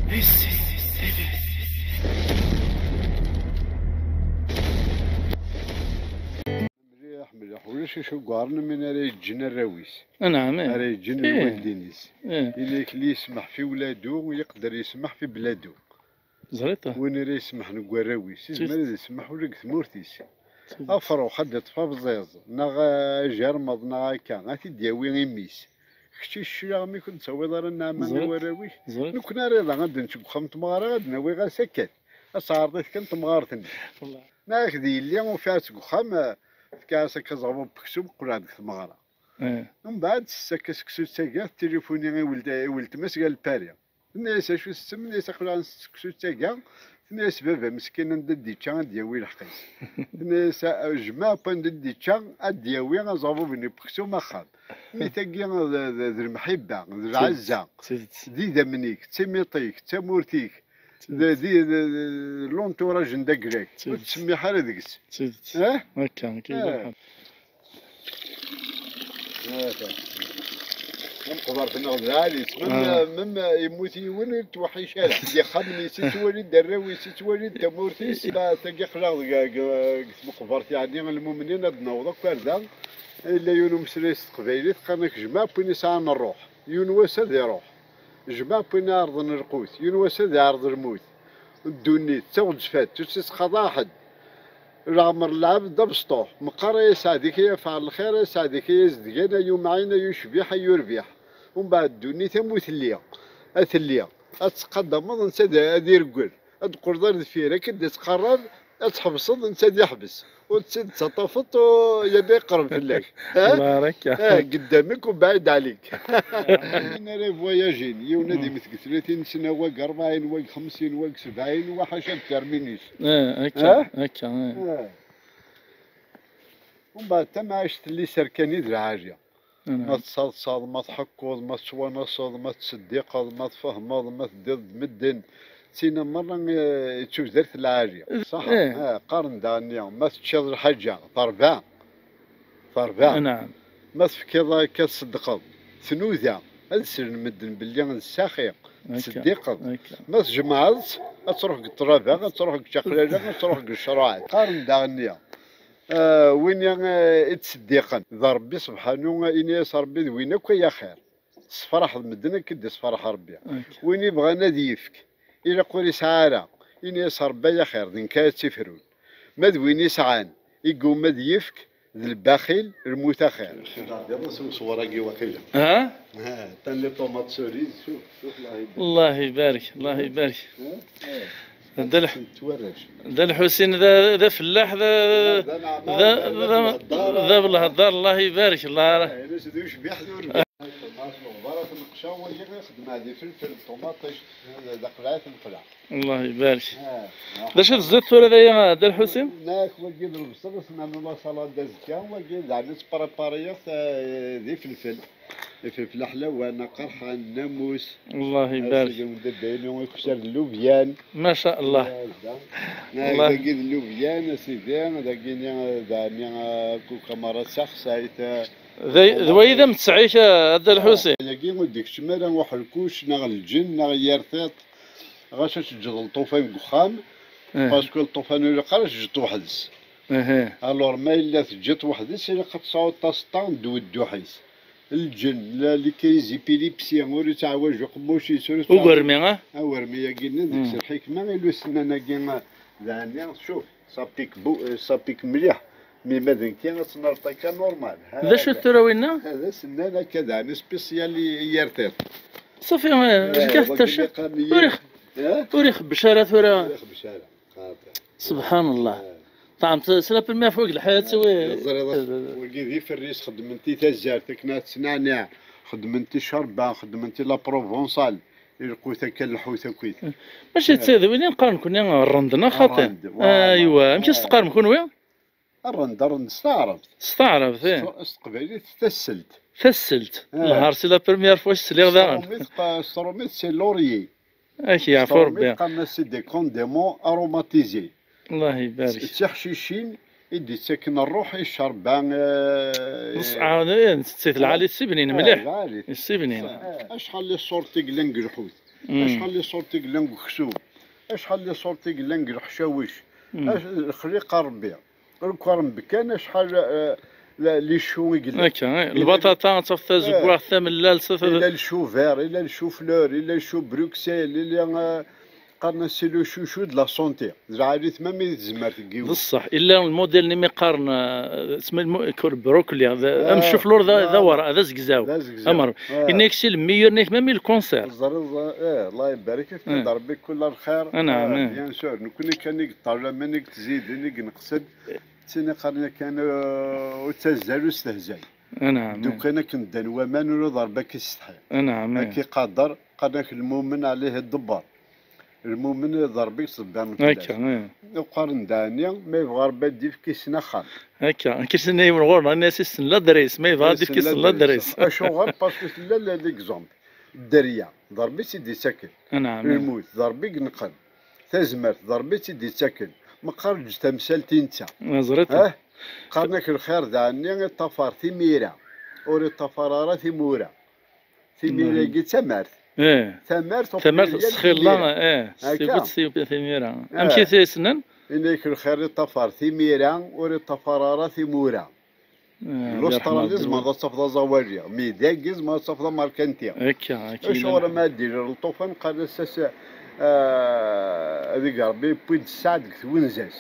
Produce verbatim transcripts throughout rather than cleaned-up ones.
Mliḥ, mliḥ. Ulac acu yuɛren am win ara yeǧǧen arraw-is. Anɛam, ih. Ara yeǧǧen lwaldin-is. Ih. Yenna-yak li yesmeḥ fi wladu, yeqder yesmeḥ fi bladu. Ẓriṭ. Win ara yesmeḥen deg warraw-is, yezmer ad yesmeḥ ula deg tmurt-is. Afrux ad d-iṭṭef abẓiẓ, neɣ ajermeḍ, neɣ akka, ad t-id-yawi i mmi-s. Kečč ccila mi ken-d-tawiḍ ara nneɛma i warraw-ik? Nekkni ara iḍ-a ad d-nečč deg uxxam n tmeɣra, ad d-nawi ɣas akken. Ad teɛreḍ-it kan temɣart-nni. Neɣ ak d yelli ufiɣ-tt deg uxxam, eh, fkiɣ-as akka aẓabu n weksum, qqleɣ deg tmeɣra. Mbeɛd tessakk seksu d taga, tilifuni i welt-, i weltma-s gar Lpari. Tenna-yas: "Acu tessem?" Tenna-yas: "Aql-aɣ nsett seksu d taga." Tenna-yas: "Baba meskin anda d-ičča ad d-yawi lḥeqq-is." Tenna-yas: "Jmaɛ n wanda d-ičča ad d-yawi aẓabub n upeksum axxam." Mi tagi d, d, d lemḥibba, d lɛezza, d idammen-ik, d timiṭ-ik, d tamurt-ik, d, d, d, d l'entourage n dagla-k, ur tettsemmiḥ ara deg-s. Eh? Akka, akka i d lḥal. Ameqbert-nneɣ d lɛali, même, même yemmut yiwen ur yettweḥḥic ara. Deg yexxamen-is i ttwalin, d arraw-is i ttwalin, d tamurt-is. Tagi aql-aɣ deg, deg, deg tmeqbert, yeɛni n lmumnin, ad d-naweḍ akk ar da. Yella yiwen umeslay s teqbaylit, qqaren-ak: "Jmaɛ n win yesɛan ṛṛuḥ, yiwen wass ad iṛuḥ. Jmaɛ n win iɛerḍen lqut, yiwen wass ad iɛerḍ lmut." Ddunit d taɣezfant, ur tt-ittqaḍa ḥedd. Leɛmer n lɛebd d abesṭuḥ. Meqqar ay aseɛdi-k ay afɛal lxir, ay aseɛdi-k ay azedgan, ay umɛin, ay ucbiḥ, ay urbiḥ. Umbeɛd ddunit am utelli, ad telli, ad tettqadameḍ, netta ad, ad ireggel, ad d-teqqleḍ ar deffir, akken d-tettqarrab, ad tḥebseḍ, netta ad yeḥbes. Ur tt-id-tettaṭṭafeḍ, u-, yerna yeqreb fell-ak. Ha? Baraka. Ah, قدامك وبعيد عليك. Win ara yvoyajin, yiwen ad imet deg tlatin sna, wag rebɛin, wag xemsin, wag sebɛin, wa ḥaca d terminis. Eh, akka, akka, eh. Eh. Umbeɛd tamɛict telli serkani d lɛali. Ma tettaḍsaḍ, ma tḥekkuḍ, ma tettwanaseḍ, ma tettseddiqeḍ, ma tfehmeḍ, ma teddiḍ d medden, d tinna merra, eh, d tudert lɛali. Ṣaḥ? Eh, qqaren daɣenni, ma teččiḍ lḥaǧa, terbeɛ. Terbeɛ. Anɛam. Ma tefkiḍ akka tṣeddqeḍ, tnuda, ad slen medden belli d saxi, tettseddiqeḍ. Ma tjemɛeḍ-tt, ad truḥ deg ṭṭlaba, ad truḥ deg čaqlala, ad truḥ deg ccṛuɛat. Qqaren daɣenni, eh, win, eh, i d-ṣeddiqen d Ṛebbi subḥanu, ini-as Ṛebbi d win akk ay axir. Tessefraḥeḍ medden akken d-issefraḥ Ṛebbi. Win ibɣan ad yefk, ilaq ur isɛi ara, ini-as Ṛebbi ay axir, d nekk ara tt-ifrun. Ma d win isɛan, igumma ad yefk, d lbaxil, lmut axir. Xedɛeḍ iḍes uṣewwer-agi waqila. Ha? Ha, atan les tomates cerises, شوف، شوف، الله يبارك. الله يبارك، الله يبارك. Ha? Ha. Dda Lḥ-, Dda Lḥusin d, d afellaḥ, d, d, d abelheddar, Allah ibarek, Allah. Ɛlac d ucbiḥ d urbiḥ. Ṭumaṭic, lexbar ad t-neqceɛ, wagi ixeddem di felfel, ṭumaṭic, d aqlaɛ ad t-neqleɛ. Allah ibarek. Ah, d acu i teẓẓiḍ tura daya, a Dda Lḥusin? Nak, wagi d lebṣel, s-, nɛmel la salade azekka, wagi daɣen nettprepariyeɣ, eh, d ifelfel. Ifelfel aḥlawan, aqerḥan, namus. Allah ibarek. Sidi wenda daynu ikser d llubyan. Ma sha Allah. Ah, da. Allah. Dagi d llubyan, a sidi, dagi-ni, daɣen, ah, kukamara taxsayt, ah, d ay-, d wayi d ametseɛ-ik, a Dda Lḥusin. Dagi ur d-ikeččem ara uḥelkuc, neɣ lǧen, neɣ yir tiṭ. Ɣas ad teǧǧeḍ lṭufan deg uxxam, eh, parce que lṭufan ur ilaq ara ad t-teǧǧeḍ weḥd-s. Ehe. Alors, ma yella teǧǧiḍ-t weḥd-s, ilaq ad tesɛuḍ taseṭṭa n ddew dduḥ-is. Lǧen, la, les crises d'épilepsie, ur yettɛawaj uqemmuc-is, ur yettɛawaj. Ugermi, ah? Awermi-agi-nni, deg-s lḥikma, ilus-nnan-agi, daɣen, cuf, ça pique beau, euh, ça pique mliḥ. Mi ma d nekki, ad tt-nerreḍ akka normal. D acu-t tura winna? Hada s-nnan akka daɣen, spécial i, i yir tiṭ. Ṣafi, eh, eh, zgiɣ wagi tettaca. Ur ix-, eh? Ur ixebbec ara tura. Ur ixebbec ara. Subḥan Allah. Eh. Ṭɛemt, c'est la première fois deg lḥayat, eh, wi. Teẓriḍ, wagi d iferri-s, xeddmen-t i tazzart, akken ad tt-neɛniɛ. Xeddmen-t i ccerba, xeddmen-t i la provençale. I lqut akka, lḥut akkit. Mačči d, eh, d win i neqqar nekkni rrend, neɣ xaṭi? Rrend, voilà. Aywa, amek i s-teqqarem kunwi? Rrend, rrend s taɛrabt. S taɛrabt, eh. S, s teqbaylit, tasselt. Tasselt. Eh. Lhar, c'est la première fois i s-sliɣ daɣen. S trumit, qa-, s trumit, c'est laurier. Ak yeɛfu Rebbi. Qqaren-as c'est des condiments aromatisés. Allah ibarek. D tiḥcicin i d-ittaken ṛṛuḥ i ccerba, eh, ntett-it lɛali, tessibnin mliḥ. Lɛali. Tessibnin. Acḥal n ṣṣurt i yellan deg lḥut. Mm. Acḥal n les sortes i yellan deg uksum, acḥal n les sortes i yellan deg leḥcawec. Mm. Ac-, lexliqa n Rebbi. Ur neqqar kan acḥal, eh, la-, les choux i yellan. Akka, eh. Lbaṭaṭa, ad tafeḍ tazeggaɣt, eh, tamellalt, ad tafeḍ. Yella le chou vert, yella le chou fleur, yella le chou Bruxelles, yella, eh, qqaren-as c'est le chouchou de la santé. D lɛali-t même i tezmert n yiwet. D ṣṣeḥ. Illa lmudil-nni mi qqaren, eh, isem-, lmu-, kur-, brokoli, d, ah, amcuflur d, d awar-, d azegzaw. D azegzaw. Amer. Ah. Yenna-k c'est le meilleur, yenna-k même i le cancer. Ẓriɣ, eh, Allah ibarek-ak, ah, d Rebbi kul lxir. Ah, naɛam, ah, eh. Bien sûr. Nekkni kan i yeṭṭalamen, i yettziden, i ineqsen. D tin iqqaren yakan, eh, ur ttazzal, ur stehzay. Ah, naɛam, eh. Ddu kan akken ddan waman, ula d Rebbi ad k-isetḥi. Ah, naɛam, eh. Ad k-iqader, qqaren-ak lmumen ɛlih iḍebber. Lmumen d Rebbi yettḍebbir fell-as. Akka, eh. Qqaren daɛni, ma yebɣa Rebbi ad d-yefk issen axxam. Akka, akka, issen yiwen ɣur-neɣ, nnan-as issen l'adresse, ma yebɣa ad d-yefk issen l'adresse. Acuɣer? Parce que tella la-, l'exemple. Dderya, d Rebbi i tt-id-yettaken. Anɛam. Lmut, d Rebbi i ineqqen. Tazmert, d Rebbi i tt-id-yettaken. Meqqar eǧǧ tamsalt i netta. Ẓriɣ. Eh? Qqaren-ak lxir daɛni iṭṭafar timira, ur iṭṭafar ara timura. Timira-agi d tamart. Eh. Tamart, tamart, au pluriel, sxilla, timira. Eh, akka. S tidet, timira. Eh. Amek i t-ssnen? Yenna-k lxir iṭṭafar timira, ur iṭṭafar ara timura. Eh, l'Australie tzemreḍ ad tafeḍ aẓawali, mi dagi tzemreḍ ad tafeḍ amerkanti. Akka, akka. Acuɣer ma ad d-yili lṭufan, qqaren-as, eh, ad ig Rebbi yewwi-d sseɛd deg twenza-s.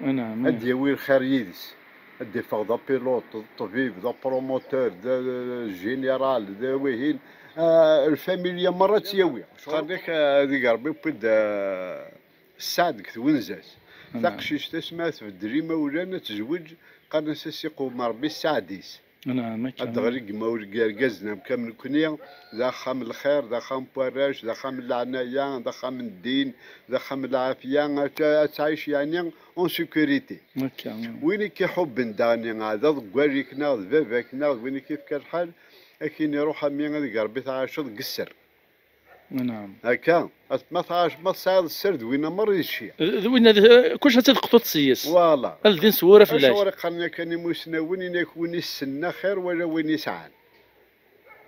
Anɛam. Ad d-yawi lxir yid-s. Ad d-iffeɣ d apilote, d ṭṭbib, d apromoteur, d, d général, d wihin. Ah, lfamilya merra ad tt-yawi. Qqaren-ak, ah, ad ig Rebbi yewwi-d, ah, sseɛd deg twenza-s. Anɛam. Taqcict asmi ara tbeddel imawlan, ad tezweǧ, qqaren-as ad s-iqwem Rebbi sseɛd-is. Anɛam, akka. Ad d-ɣli deg imawlan n yergazen am, am nekkni, d axxam n lxir, d axxam n warrac, d axxam n leɛnaya, d axxam n ddin, d axxam n lɛafya, ad, ad tɛic yeɛni en sécurité. Akka. Win i k-iḥubben daɣen, d aḍeggal-ik neɣ d baba-k neɣ d win i k-ifka lḥal, ad k-yini ruḥ a mmi ad ig Rebbi tɛiceḍ deg sser. Anɛam. Akka, ma tɛac-, ma tesɛiḍ sser d winna merra i tecciḍ. D winna, d, kullec ad tt-id-teqḍuḍ s-yes. Voilà. Ad ldin s wura fell-ak. Acuɣer i qqaren yakan imusnawen, yenna-k win issnen axir wala win isɛan.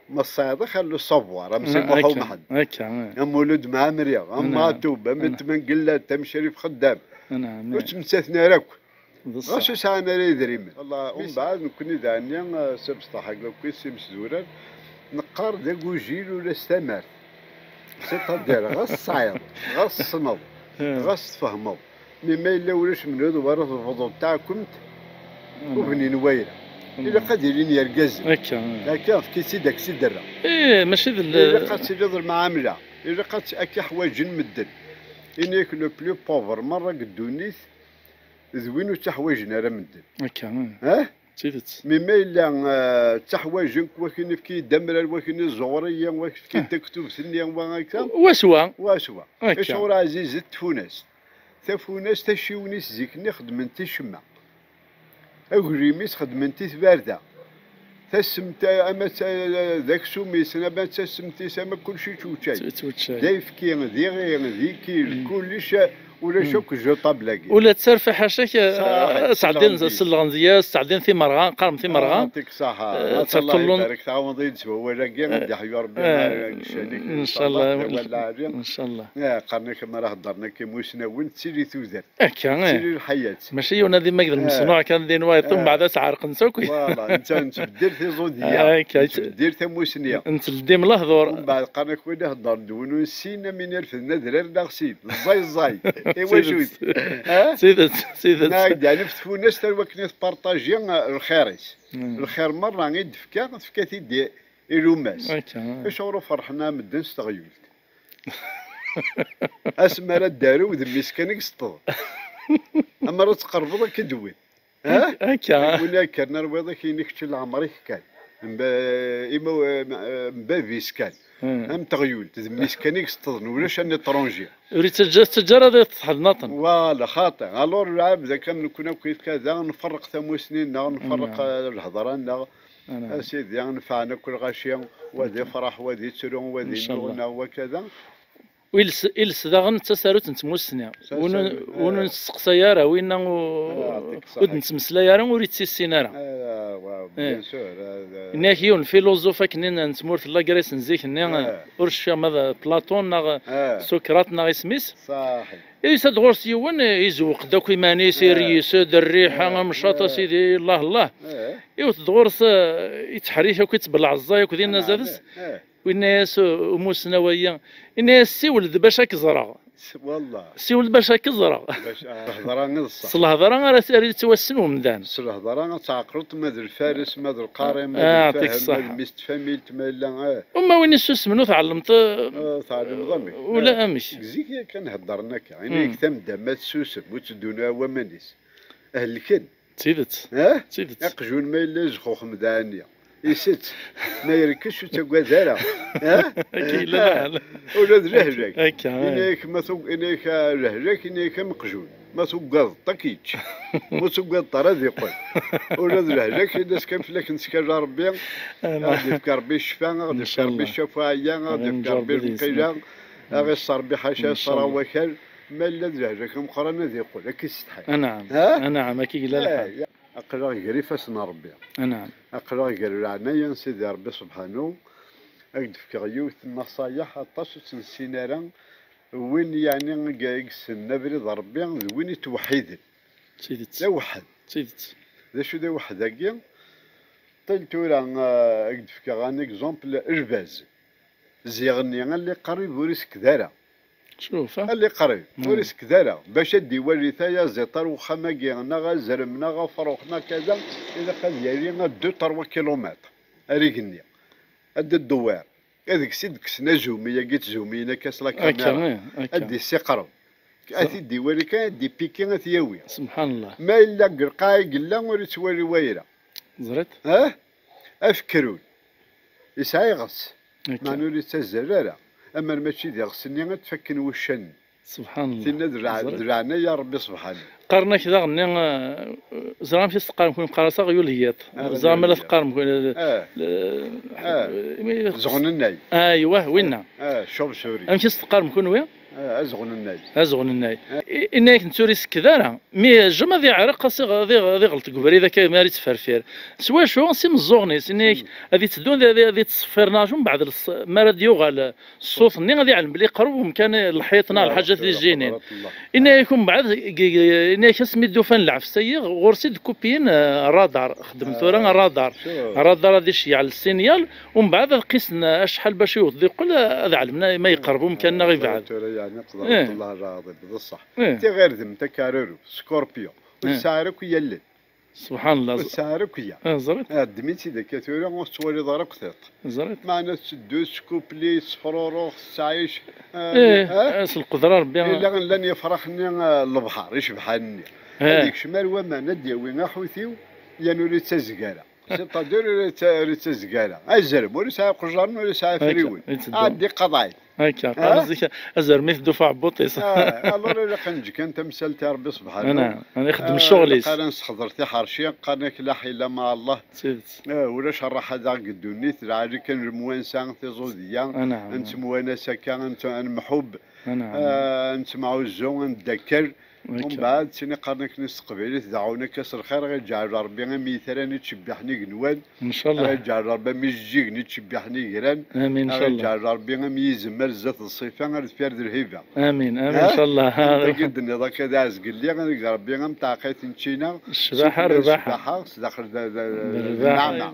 Ma tesɛiḍ axir, le savoir, am Si Muḥ Umḥend. Akka, eh. Am Mulud Mɛemmri, am Maɛtub, am Tmengellat, am Crif Xeddam. Anɛam, eh. Ur ttmettaten ara akk. Ɣas ur sɛan ara idrimen. Umbeɛd nekkni daɛni, eh, s abesṭaḥ-agi akk, s imesdurar, neqqar d agujil ula s tamart. C'est-à-dire, ɣas tesɛiḍ, ɣas tessneḍ, ɣas tfehmeḍ, mi ma yella ulac menhu d wara tebḍeḍ taɛkemt, ur bnin wayra. Ilaq ad ilin yergazen. Akka. Akka, efk-itt-id, ad k-tt-id-rreɣ. Ih, mačči d l- Ilaq ad tiliḍ lemɛamla. Ilaq ad, ad k-ḥwaǧen medden. Ini-ak, le plus pauvre merra deg ddunit, d win ur ttaḥwaǧen ara medden. Akka, eh. Eh? D tidet. Mi ma yella, eh, ttaḥwaǧen-k, wakin efk-iyi-d amrar, wakin ẓuɣer-iyi, wakin efk-iyi-d taktubt-nni, wa akka. Wa s wa. Wa s wa. Akka. Acuɣer ɛzizet tfunast? Tafunast, acciwen-is zik-nni xedmen-t i ccemma. Aglim-is xedmen-t i tbarda. Tasemt, ama d ta-, d aksum-is, ama d tasemt-is, ama kulci yettweččay. Yettweččay. D ayefki, d iɣi, d ikil, kullec, ulac akk jetable-agi. Ula d tarfa ḥaca-k, eh, sɛeddin, sellɣen deg-s, sɛeddin timerɣa, qqaren timerɣa. Yeɛṭik ṣṣeḥḥa. Eh, Allah ibarek, tɛawneḍ-iyi-d s wawal-agi, ad d-iḥyu Rebbi, eh, ncallah, d awal lɛali. Ncallah. Eh, qqaren-ak, mi ara heddren akka imusnawen, tettili tudert. Akka, eh. Tettili lḥayat. Mačči yiwen ad imaged lmeṣnuɛ kan din wayeḍ, umbeɛd ad s-ɛerqen s akk. Voilà, netta nettbeddil tiẓudiya. Akka, nettbeddil tamusni. Nettledim lehdur. Umbeɛd qqaren-ak win iheddren-d win ur nessin, am win irefden adrar neɣ sin. Ẓẓay, ẓẓay. Iwacu-t? Ha? D tidet, d tidet. Neɣ yeɛni f tfunast ar wakken i tpartaji, eh, lxir-is. Lxir merra i d-tefka, tefka-t-id i, i lummas. Akka. Acuɣer ur ferḥen ara medden s teɣyult? Asmi ara d-arew, d mmi-s kan i yesṭeḍen. Amer ad tqerbeḍ, ad k-id-wwin. Ha? Akka. Win akkren ar wiḍ, ad k-yini kečč leɛmer-ik kan. Mba-, ima-, m-, m bab-is kan. Hmm. Am teɣyult, d mmi-s kan i yesṭeḍen, ulac an étranger. Ur yettaǧǧa, tettaǧǧa ara ad yeṭṭeḥ d naṭen. Voilà, xaṭi. Alors, lɛebd akka am nekkni akk, yefka da, nferreq tamusni-nneɣ, nferreq, eh, lhedra-nneɣ. A Sidi, nefɛen akk lɣaci, wa d ifraḥ, wa d ittru, wa d innuɣna, wa kada. Iles, iles daɣen d tasarut n tmussni. Win ur, tasarut, win ur, eh, nesteqsay ara, winna u-, ah, yeɛṭik ṣṣeḥḥa, ur d-nettmeslay ara, ur ittissin ara. Ah, wa, eh, bien sûr, ah, ah. Yenna-yak yiwen filuẓuf akken n tmurt n la Grèce n zik-nni, eh, ur cfiɣ ma d Platon neɣ, eh, Socrate neɣ isem-is. Ṣaḥi. Yusa-d ɣur-s yiwen, eh, izewweq-d akk iman-is, eh, ireyes-d rriḥa, eh, amecṭaṭ, eh, a sidi, Allah, Allah. Eh. Iwet-d ɣur-s, eh, ittḥerrik akk, ittbelɛeẓẓay akk, dinna zdat-s. Eh. Winna-yas u-, umussnaw-agi, yenna-yas: "Siwel-d bac ad k-ẓreɣ." S-, wallah. "Siwel-d bac ad k-ẓreɣ." Bac, ah, s lehḍra i d ṣṣeḥ. S lehḍra ara, ara yettwassen umdan. S lehḍra ad tɛeqleḍ ma d lfares, ma d lqari, ma d, ah, lfahem, ma d mmi-s n tfamilt, ma yella, ah. Uma win yessusmen ur tɛellmeḍ, ah, tɛellmeḍ amek. Ula, ah, amek. Zik yakan heddren akka. Ini-ak tamda ma tessusem, ur tteddu ara waman-is. Helken. D tidet. Eh? D tidet. Aqjun ma yella yezxuxem d ɛani, isett. Ma yerkes ur ttagad ara. Eh? Akka yella lḥal. Ula d lehlak. Akka, eh. Ini-ak ma tug-, ini-ak, ah, lehlak, ini-ak am uqjun. Ma tugadeḍ, ad k-yečč. Ma ur tugadeḍ ara, ad yeqqel. Ula d lehlak, ini-as kan fell-ak nettkel a Rebbi. Ah, ad ɣ-d-yefk Rebbi ccfa, ad ɣ-d-yefk Rebbi ccafaɛiyya, ad ɣ-d-yefk Rebbi lqila, ad ɣ-iṣṣer Rebbi ḥaca ṣṣra wakal. Ma yella d lehlak ameqqran ad yeqqel, ad k-yessetḥi. Anɛam. Ha? Anɛam, akka i yella lḥal. Eh, aql-aɣ gar ifassen n Rebbi. Anɛam. Aql-aɣ gar leɛnaya n Sidi Rebbi subḥanu. Ad k-d-fkeɣ yiwet n nnaṣayeḥ, aṭas ur tt-nessin ara. Win yeɛni i i yessnen abrid n Rebbi d win yettweḥḥiden. D tidet. D awḥed. D tidet. D acu d awḥed-agi? Ṭil tura, eh, ad k-d-fkeɣ un exemple, lbaz. Ziɣ-nni, alli qrib ur isekd ara. Cuf, ah. Alli qrib, ur isekd ara. Bac ad d-iwali tayaziḍt ar uxxam-agi, neɣ azrem, neɣ afrux, neɣ kada, ilaq ad yali à deux, trois kilomètres ar igenni. Ad d-dewwir. Ad deg-s i d-kksen azumi-agi, ttzumiyen akka s la caméra. Akka, eh, akka. Ad d-issiqreb. Ad t-id-iwali kan, ad d-ipiki, ad t-yawi. Subḥanallah. Ma yella deg lqaɛa i yella, ur ittwali wayra. Teẓriḍ? Ah? Afekrun. Yesɛa iɣes. Akka. Meɛna ur yettazzal ara. Amer mačči d iɣes-nni ad t-fakken wuccanen. Subḥanallah. Tinna d lɛ-, teẓriḍ? D leɛnaya n Rebbi subḥanu. Qqaren-ak daɣen-nni, eh, ẓriɣ amek i s-teqqarem kunwi, qqar-as aɣyul n yiḍ. Ah, ẓriɣ ma la teqqarem kunwi, eh, eh, eh, imi, zeɣnennay. Aywa, winna. Eh, chauve-souris. Amek i s-teqqarem kunwi? Eh, azeɣnennay. Azeɣnennay. Eh. I-, inna-yak nettu ur isekked ara. Mi yejjem ad iɛreq, as iɣ-, ad iɣ-, ad iɣelṭ deg ubrid akka mi ara yettferfir. S wacu? S imeẓẓuɣen-is. Inna-yak ad itteddu, ad, ad, ad ittṣeffiren, mbeɛd, mi ara d-yuɣal ṣṣut-nni, ad iɛlem belli iqerreb umkan, lḥiḍ neɣ lḥaǧa tijjinin. Inna-yak umbeɛd, g-, g-, inna-yak asmi d-ufan lɛefs-agi, ɣur-s i d-kupiyen, eh, radar. Xedmen tura radar. Radar ad iceyyeɛ lsinyal, umbeɛd ad qisen acḥal bac iwweḍ d iqqel, ad ɛelmen ma yeqreb umkan neɣ ibɛed. Tura yeɛni qedret Allah lɛaḍim, d ṣṣeḥ. Eh. Tiɣirdemt, akaruru, scorpion. Ur tesɛi ara akk i yallen. Subḥanallah. Ur tesɛi ara akk i ya. Eh, ẓriɣ. Eh, ddem-itt-id akka tura, ur tettwaliḍ ara akk tiṭ. Ẓriɣ. Meɛna tetteddu, tettkuplay, tettefrurux, tettɛic. Eh, eh, eh, s lqedra Rebbi. Ila llan yefrax-nni, eh, lebḥer, icebḥan-nni. Eh. Ad ikcem ar waman, ad d-yawi aḥutiw, yan ur ittazeg ara. C'est-à-dire ur itta-, ur ittazeg ara. Azrem ur isɛi iqejjaren, ur isɛi afriwen. Akka, itteddu. Ɛeddi qaḍeɛ-it. Akka, qqaren zik azrem iteddu f uɛebbuḍ-is. Ah, alors ilaq ad neǧǧ kan tamsalt i Rebbi subḥanu. Ana, ana ixeddem ccɣel-is. Ah, ilaq ara nessexder tiḥerci, qqaren-ak la ḥila ma Allah. D tidet. Ah, ulac rraḥa daɣ deg ddunit, lɛali kan lemwansa, tiẓudiya, ad nettemwanas akka, ad nett-, ad nemḥubb, ah, ad nettemɛuzzu, ad neddakker. Akka. Umbeɛd, tin iqqaren akken s teqbaylit, deɛɛun akka s lxir, ad iǧɛel Rebbi am yitran ittcebbiḥen igenwan. Ncallah. Ad iǧɛel Rebbi am ijeǧǧigen ittcebbiḥen igran. Amin, ncallah. Ad iǧɛel Rebbi am yizem ar zdat d ṣṣifa, ar deffir d lhiba. Amin, amin, ncallah. Anta i d-tenniḍ akka d aɛezgel-nni, ad yeg Rebbi am taɛeqqayt n ččina, ccbaḥa, rrbaḥa. Ccbaḥa, sdaxel d, d, d, d nneɛma.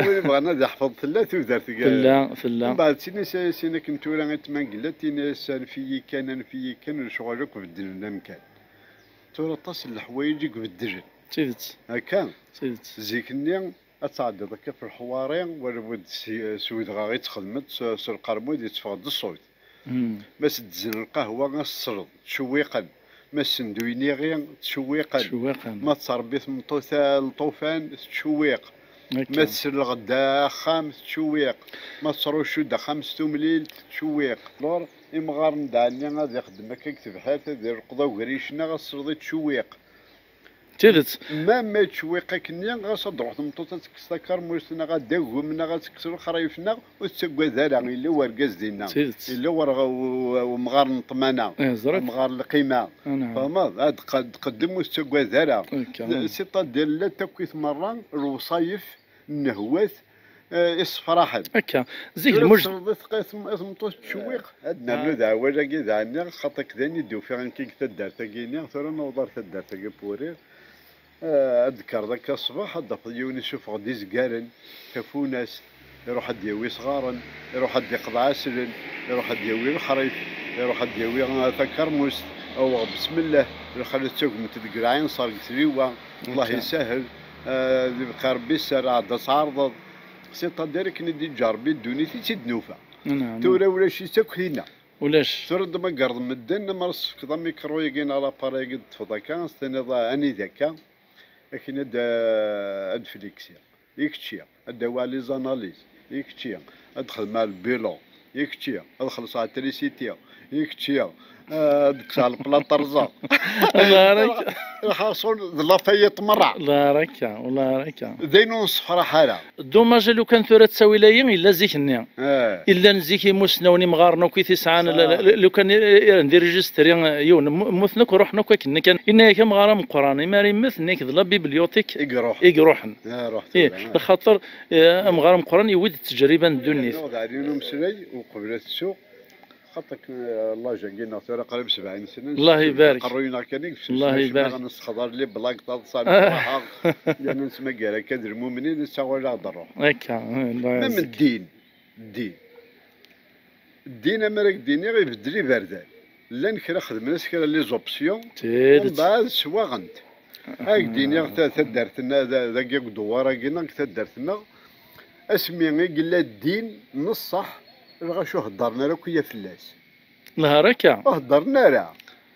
Win ibɣan ad iḥfeḍ tella tudert. Tella, tella. Umbeɛd, tin is-, sin akken tura i tmangella, tin is-, anef-iyi kan, anef-iyi kan, lecɣal akk beddlen amkan. Tura aṭas n leḥwayeǧ i ibeddlen. D tidet. Akka? D tidet. Zik-nni ad tɛeddiḍ akka f leḥwari, wala bu-, s-, s udɣaɣ i txedmeḍ, s, s lqermud yetteffeɣ-d ṣṣut. Mm. Ma s-ddzen lqahwa, ad s-tesleḍ, ttcewwiqen. Ma ssenduyen iɣi, ttcewwiqen. Ttcewwiqen. Ma tettṛebbi tmeṭṭut, eh, lṭufan, tettcewwiq. Akka. Ma tesselɣed axxam, tettcewwiq. Ma tettṛuccu-d axxam s tumlilt, tettcewwiq. Lor, imɣaren d ɛenni ad ixeddem akka deg tebḥirt, ad irqeḍ agerric-nneɣ, ad tesleḍ ittcewwiq. Tidet. Ma ma yettcewwiq akkenni, ɣas ad d-truḥ tmeṭṭut ad tekkes takermust, neɣ ad d-agem, neɣ ad tekkes lexrif, neɣ ur tettagad ara, yella urgaz dinna. Tidet. Yella wer-, u-, umɣar n ṭṭmana, eh, ẓriɣ. Umɣar n lqima. Ah, nɛam. Tfehmeḍ? Ad q-, ad tqeddem ur tettagad ara. Akka. C'est-à-dire, llant akkit merra, lewṣayef, nnehwat, eh, issefraḥen. Akka. Zik tura lmuj- tesleḍ i tq-, i tm-, i tmeṭṭut tettcewwiq. Ad nernu d awal-agi d ɛenni, xaṭer d ayen i d-ufiɣ nekk deg taddart-agi-nni, tura naweḍ ar taddart-agi n Wurrir. Eh, ad d-tekkreḍ akka ṣṣbeḥ, ad d-tafeḍ yiwen isuffeɣ-d izgaren, tafunast, iruḥ ad d-yawi isɣaren, iruḥ ad d-iqḍeɛ aslen, iruḥ ad d-yawi lexrif, iruḥ ad d-yawi, eh, takermust, aweɣ besmellah, lxalat ttagment deg lɛinṣer, deg tliwa, Allah isahel, eh, di bqi Rebbi sserreɛ-d ad tɛerḍeḍ. C'est-à-dire akken i d-iǧǧa Rebbi ddunit i tt-id-nufa. Tura ulac-itt akk tinna. Ulac. Tura d-tmagreḍ medden, amar tesfekdeḍ amikru-agi neɣ lapparay-agi d-teṭṭfeḍ akka, ad s-tiniḍ, ah, anida akka, akken ad, ad fliksiɣ. I kečči, ad d-awiɣ les analyses. I kečči, ad xedmeɣ le bilan. I kečči, ad xellṣeɣ trisiti. I kečči, ah, ad kkseɣ lepla terẓa. Lxaṣun d lafayat merra. Lxaṣun d lafayat merra. D ayen ur nessefraḥ ara. Dommage, lukan tura ttawil-ayi yella zik-nni. Eh. Illan zik imusnawen imɣaren akk i t-isɛan, la, la, lukan i, i, i, di rejistri, eh, yiwen, mmu-, mmuten akk, ruḥen akk akken kan. Inna-yak amɣar ameqqran, imi ara immet, nnek d la bibliothèque i iruḥen. I iruḥen. Eh, ruḥ tura, eh. Lxaṭer, eh, amɣar ameqqran yewwi-d ttejriba n ddunit. Nuɣ d ɛli n umeslay, uqbel ad tsuɣ. Xaṭer, eh, llaj-agi-nneɣ tura qrib sebɛin sna, Allah ibarek. Aqerruy-nneɣ kan i yefsen, Allah ibarek. Nessexḍer les blagues taḍsa n Ferḥa, yerna nettmagar akka d lmumnin, nettaɣ walaɣ-d rruḥ. Akka, eh, Allah ibarek. Même ddin, ddin. Ddin, amar ad k-d-iniɣ, ibeddel iberdan. Llan kra xedmen-as kra les options, tidet. Umbeɛd swaɣen-t. Ad k-d-iniɣ ta-, taddart-nneɣ, da-, dagi deg udewwar-agi-nneɣ, deg taddart-nneɣ, asmi i yella ddin n ṣṣeḥ, lɣaci ur heddren ara akk iya fell-as. Lhar akka? Ur heddren ara.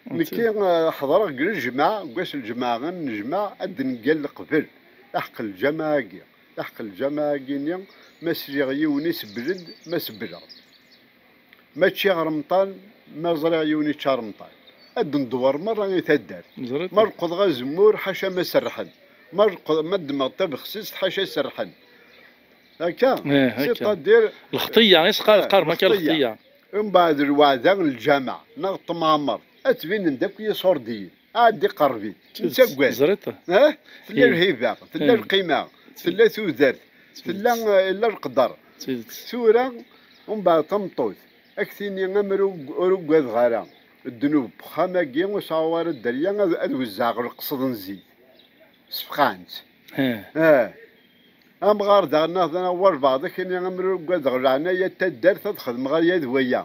Nekki, eh, ḥeḍreɣ deg lǧemɛa, deg wass n lǧemɛa ad nennejmaɛ, ad d-neggal leqbel. Aḥeqq lǧameɛ-agi, aḥeqq lǧameɛ-agi-nni, ma sliɣ yiwen isebbel-d, ma sebbleɣ. Ma ččiɣ remṭan, ma ẓriɣ yiwen ičča remṭan. Ad d-ndewwer merra i taddart. Ma leqḍeɣ azemmur, ḥaca ma serrḥen. Ma leqḍ-, ma ddmeɣ tabexsist, ḥaca serrḥen. Akka? Eh, akka. C'est-à-dire, lxeṭṭiyya, i s-qqar-, eh, qqaren akka lxeṭṭiyya. Lxeṭṭiyya. Umbeɛd lweɛda n lǧameɛ, neɣ temɛemmert, ad tbinen-d akk yiṣurdiyen. Ɛeddi qerreb-it. Tidet, nettagad. Teẓriḍ? Eh? Tella lhiba, tella lqima, tella tudert, tella, eh, illa leqder. Tidet. Tura, umbeɛd tameṭṭut, ad k-tini, amer ur, ur ugadeɣ ara ddnub n uxxam-agi, ur sɛuɣ ara dderya, ad, ad wezzeɛeɣ leqsed n zzit. Sfeqɛen-tt. Eh. Eh. Amɣar daɣen, neɣ, neɣ walbeɛḍ, ad k-ini, amer ur ugadeɣ leɛnaya n taddart, ad xedmeɣ aya d waya.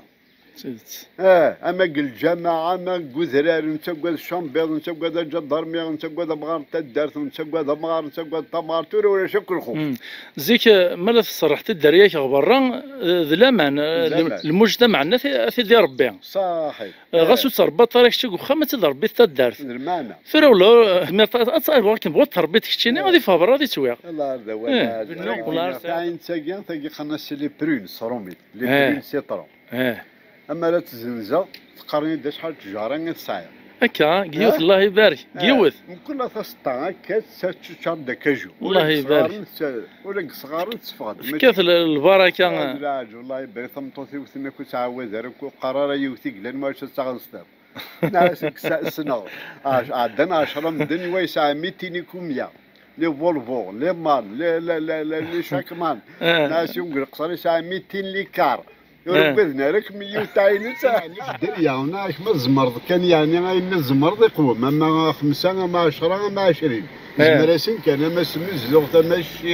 Tidet. Eh, ama deg lǧameɛ, ama deg udrar, nettagad ccambiḍ, nettagad aǧadarmi, nettagad amɣar n taddart, nettagad amɣar, nettagad tamɣart, tura ulac akk lxuf. Mm. Zik, eh, mi ara tserreḥ dderya-k ɣer berra, eh, d laman, eh, d laman. Lmujtamaɛ-nni ad t-, ad t-id-irebbi. Ṣaḥit. Eh, ɣas ur tt-tṛebbaḍ ara kečč deg uxxam, ad tt-id-tṛebbiḍ taddart. D lmeɛna. Tura ula, eh, ad, ad, ad, akken tebɣiḍ tṛebbiḍ keččini, ad ifeɣ berra, ad ittwiɣ. Allah ar d awal. Eh, ar d awal. Tagi, tagi qqaren-as les prunes, s ṛṛumi. Les prunes citron. Eh. Amar ad tzenzeɣ, teqqar-iyi-d acḥal n ttjara i tesɛiḍ. Akka, deg yiwet, eh? Allah ibarek, deg yiwet. Eh, mkul taseṭṭa, akka, teččar-d akaju. Allah ibarek. Ula deg isɣaren teffeɣ-d. Tefka-t l-, lbaraka. Eh, d lɛaǧ, Allah ibarek, tameṭṭut-iw tenna-k ur ttɛawad ara, ur qqar ara yiwet i yellan, ma ad taɣen s tiṭ. Nna-as ssneɣ. Ɛac-, ɛeddan ɛecra medden, wa yesɛa mitin i kumya. Les Volvo, les MAN, les, les, les, les, les Shackman. Eh. Nna-as yiwen deg Leqṣer yesɛa mitin les cars. Ur ugaden ara kem yiwet tɛaynet. Dderya, nna-ak ma tzemreḍ kan, yeɛni ayen ma tzemreḍ iqwem, ama xemsa, ama ɛecra, ama ɛecrin. Eh. Zemmer-asen kan, ama s tmezluɣt, ama cci,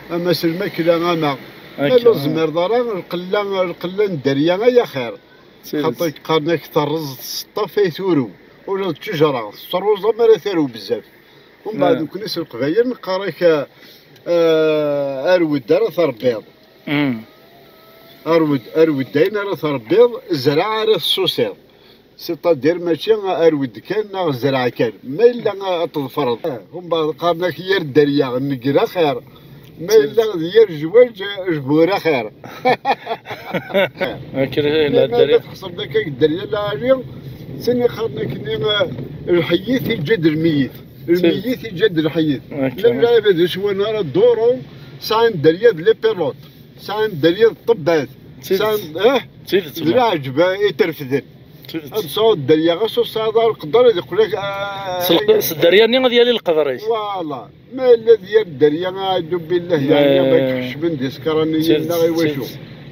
ama s lmakla, ama. Ma ur tzemreḍ ara, lqella, lqella n dderya ay axir. Xaṭer qqaren-ak terreẓ tseṭṭaf ay turew. Ula d ttejra tettruẓ, amar ad tarew bezzaf. Umbeɛd, eh, nekni s Leqbayel neqqar-ak, eh, arwed ara tṛebbiḍ. Mm. Arwed, arwed ayen ara tṛebbiḍ, zreɛ ara tessusiḍ. C'est-à-dire mačči arwed kan neɣ zreɛ kan. Ma yella ad tḍefreḍ. Eh, umbeɛd qqaren-ak yir dderya, nnger axir. Ma yella d yir jwaǧ, jbur axir. Akken i la dderya. Ma txesreḍ akka deg dderya lɛali, sin ixaren akkenni, eh, lḥeyyit yeǧǧa-d lmeyyit. Lmeyyit iǧǧa-d lḥeyyet. Llan lɛibad ur swan ara duru, sɛan dderya d les pilotes, sɛan dderya d ṭṭebbat, sɛan, eh, d lɛeǧb i t-refden. Ad tesɛuḍ dderya, ɣas ur tesɛiḍ ara lqedr, ad iqqel ak, ah, s lq-, s dderya-nni ad yali leqder-ik. Voilà. Ma yella d yir dderya, aɛudu billah, yeɛni ma kecmen d isekṛaniyen neɣ i wacu.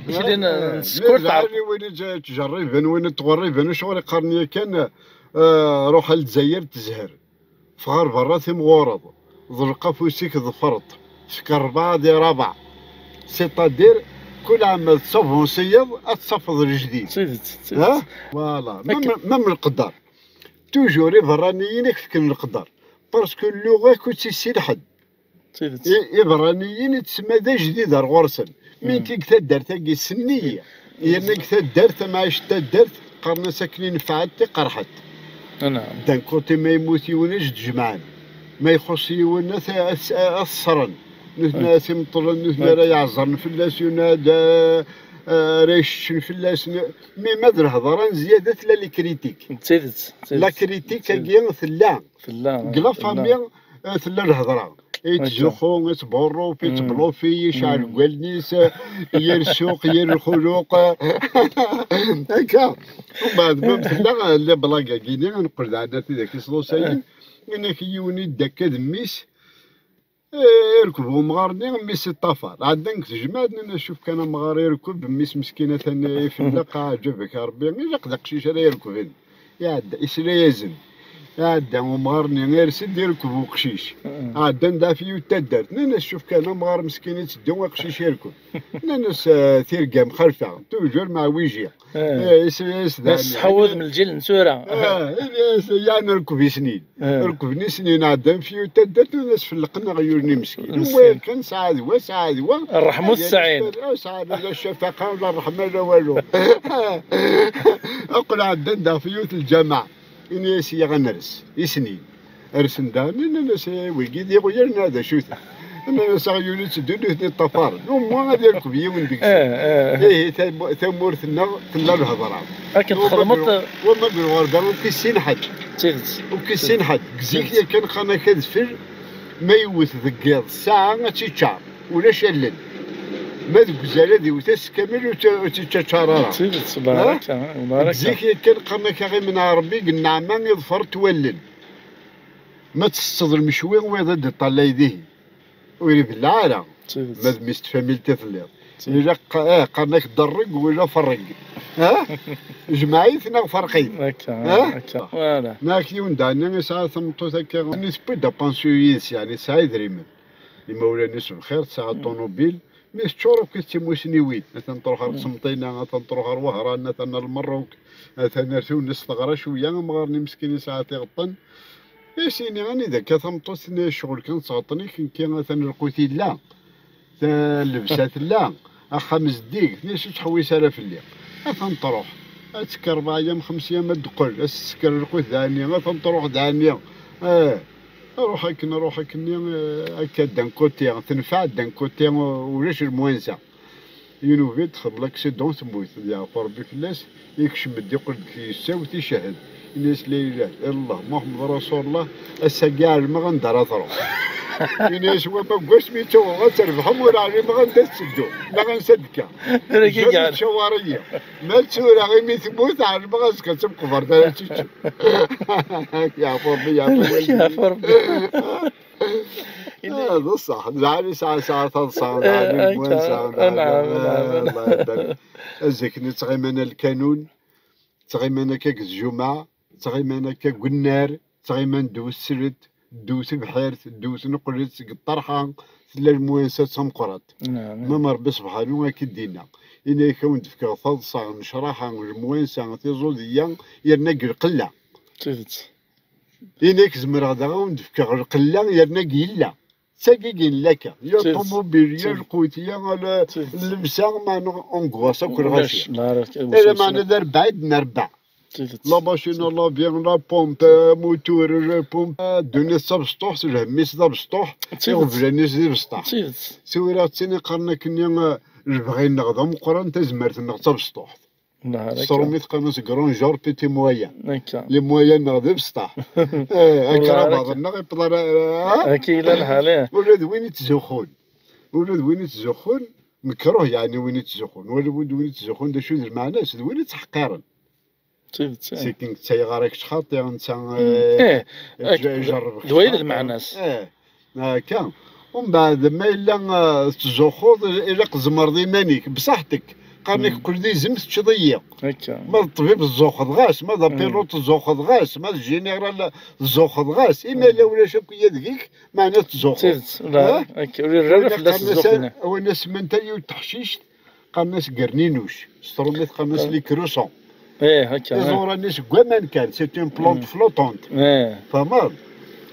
Isli n, n tsekkurt. Win i ttjerriben, win i ttɣerriben, acuɣer iqqaren yakan, eh, ruḥ ar Lezzayer tezher. Ffeɣ ar berra timɣureḍ, ḍelleq afus-ik ḍefreḍ, fek rebɛa di rabeɛ. C'est-à-dire, kul ɛam ad tṣavansiyeḍ, ad tṣafeḍ lejdid. D tidet, d tidet. Voilà. Même, même lqedder. Toujours iberraniyen i k-fken leqder. Parce que lluɣa-k ur tt-issin ḥedd. D tidet. I, iberraniyen i tsemma d ajdid ar ɣur-sen. Mi nekk deg taddart-agi, sennig, yerna deg taddart, tamɛict n taddart, qqaren-as akken i nefɛent i qerḥent. D'un côté, ma yemmut yiwen, ad jemɛen. Ma ixuṣ yiwen, ad t-, ad t-, ad t-ṣṣren. Nutni ara t-imeṭṭlen, nutni ara iɛeẓren fell-as, yunad, eh, ara yecčen fell-as. Mi ma d lhedra n zzyada, tella les critiques. D tidet, d tidet. La critique-agi tella. Tella, deg la famille, eh, tella lhedra. Yettzuxxu, yettburruf, yettblufi, yecɛel deg wallen-is, eh, yir ssuq, yir lxuluq. Akka. Umbeɛd, ma tella, eh, les blagues-agi-nni, neqqel daɛna tidak iṣḍusayen. Inak yiwen idda akka d mmi-s, eh, irkeb umɣar-nni, mmi-s iṭṭafar. Ɛeddan deg tejmaɛt, nnan-as: "Cuf kan amɣar irkeb, mmi-s meskin atan ifelleq, aɛǧabek a Rebbi, ilaq d aqcic ara irkben." Iɛedda, isla-yasen. Iɛedda umɣar-nni, ires-d, irkeb uqcic. Ɛeddan-d ɣef yiwet taddart. Nnan-as: "Cuf kan, amɣar meskin itteddu, aqcic irkeb." Nnan-as: "Eh, tirga mxalfa, toujours mɛwijiya." Eh, isla-yas daɛni. Sḥewwed m lǧil n tura. Eh, ini-as, yeɛni rkeb isnin. Rkeb isnin ɛeddan f yiwet taddart, nnan-as: "Felleqen aɣyul-nni meskin." Meskin. Kan sɛad wa, sɛad wa. Ṛṛeḥma ur tesɛin. Ur sɛan la ccafaqa, la ṛṛeḥma, la walu. Aql ɛeddan daɣ f yiwet lǧameɛ. Ini-as: "Iyaɣ ad ners isnin." Rsen daɣen, nnan-as: "Eh, wigi d iɣyal neɣ d acu-ten?" Nnan-as: "Aɣyul itteddu, nutni ṭṭafaren. Umwa ad irkeb yiwen deg-sen." Eh, eh. Ihi, tam-, tamurt-nneɣ tella lhedra. Akken txedmeḍ. Wama deg lɣerba ur k-issin ḥedd. D tidet. Ur k-issin ḥedd. Deg zik yakan qqaren-ak adfel, ma yewwet deg yiḍ ssaɛa ad tt-iččar. Ulac allen. Ma deg uzal ad iwet ass kamel ur tt-, ur tt-iččaččar ara. D tidet, baraka, baraka. Zik yakan qqaren-ak aɣimen n Ṛebbi deg nneɛma iḍfer-t wallen. Ma tesseḍ lmecwi, wiḍ ad d-iṭṭalay dihi. Ur ibelleɛ ara. D tidet. Ma d mmi-s n tfamilt i telliḍ. D tidet. Ilaq, eh, qqaren-ak ḍerreg wala ferreg. Ha? Jmeɛ-it neɣ ferq-it. Akka, ha? Akka. Voilà. Neɣ yiwen daɛni yesɛa tameṭṭut akka, nni tewwi-d apansu yid-s, yeɛni tesɛa idrimen. Imawlan-is bxir, tesɛa ṭunubil, mi teččur akk d timusniwin. Atan truḥ ar Qsenṭina, atan truḥ ar Wehran, atan ar Lmerruk, atan ar Tunes, teɣra cwiya, amɣar-nni meskin yesɛa tiɣeṭṭen. Is-ini anida akka tameṭṭut-nni ccɣel kan tesɛeṭṭen-ik, nekki atan lqut illa, ta-, llebsa tella, axxam zeddig, tenna-as ur ttḥewwis ara fell-i. Atan truḥ. Ad tekker rebɛa yam, xemsa yam ad d-teqqel, ad s-tesker lqut daɛni, atan truḥ daɛni. Eh, ruḥ akken, ruḥ akken-nni, eh, akka d'un côté, tenfeɛ, d'un côté, ulac lemwansa. Yiwen ubrid texdem l'accident, temmut, ad yeɛfu Rebbi fell-as, ikcem-d, iqqel-d yessawet, icehhed. Ini-as: "La ilaha illallah, Muḥemmed Rasulullah, ass-agi ɛelmeɣ anda ara truḥ." Ini-as: "Wama deg wasmi i tt-uɣeɣ ad terbeḥ, ur ɛlimeɣ anda tetteddu, neɣ ansa d-tekka." Ǧǧan-iyi. Ma d tura, imi temmut, ɛelmeɣ azekka d tameqbert ara tt-iččen. Yeɛfu Rebbi, yeɛfu Rebbi. Yeɛfu Rebbi. Ah, d ṣṣeḥ. Lɛali sɛa, sɛa taḍsa, eh, lɛali n wansa, lɛali, eh, Allah ibarik. Zik-nni ttɣiman ar lkanun, ttɣiman akka deg tjumɛa, ttɣiman akka deg unnar, ttɣiman ddew sret, ddew tebḥirt, ddew tneqlet, deg ṭṭerḥa, tella lemwansa d tameqqrant. Naɛam. Mam Rebbi sebḥanu akka i d-inna: "Ini-ak, a wen-d-fkeɣ taḍsa, nnecraḥa, lemwansa, tiẓudiya, yerna deg lqella." D tidet. Ini-ak, zemreɣ daɣ a wen-d-fkeɣ lqella yerna deg yella. D tagi i yella akka. Ya ṭumubil, ya lqut, ya la-, llebsa, meɛna angoisse akk lɣaci. Ala meɛna d arbaɛ i d-nerbeɛ. La machine à laver, la pompe, amutur, la pompe, ddunit d tabesṭuḥt, lhemm-is d abesṭuḥ, iɣeblan-is d ibesṭaḥ. Tura ttini qqaren akken, lebɣi-nneɣ d ameqqran, tazmert-nneɣ d tabesṭuḥt. Nehṛ akka. S trumit qqaren-as grand genre petit moyen. Akka. Les moyens-nneɣ d abesṭaḥ. Eh, akrabaḍ-nneɣ iwweḍ ara, ah? Akka yella lḥal, eh. Ula d win ittzuxxun. Ula d win ittzuxxun, mekruh, yeɛni, win ittzuxxun. Ula d win ittzuxxun, d acu d lmeɛna-s? D win ittḥeqqiren. D tidet, eh. C'est que netta yeɣra kečč xaṭi, netta, eh, eh, ijerreb d wayi d lmeɛna-s. Eh, akka. Umbeɛd, ma yella, eh, tettzuxxuḍ, ilaq tzemreḍ iman-ik, bṣaḥetek. Qqaren-ak, mm, qqel d izem, teččiḍ-iyi. Akka. Ma d ṭṭbib, tzuxxeḍ ɣas, ma d, mm, apiluṭ, tzuxxeḍ ɣas, ma d général, tzuxxeḍ ɣas. Imi, mm, yella ulac akk iya deg-k, meɛna tettzuxxuḍ. D tidet, la, eh? Akka, ur yerri ara fell-as ttzuxxun. Qqaren-as, win asmenta yiwet teḥcict, qqaren-as gerninuc. S trumit qqaren-as, eh, les cressons. Eh, akka, eh. Iẓuran-is deg waman kan, c'est une plante, mm, flottante. Eh. Tfehmeḍ?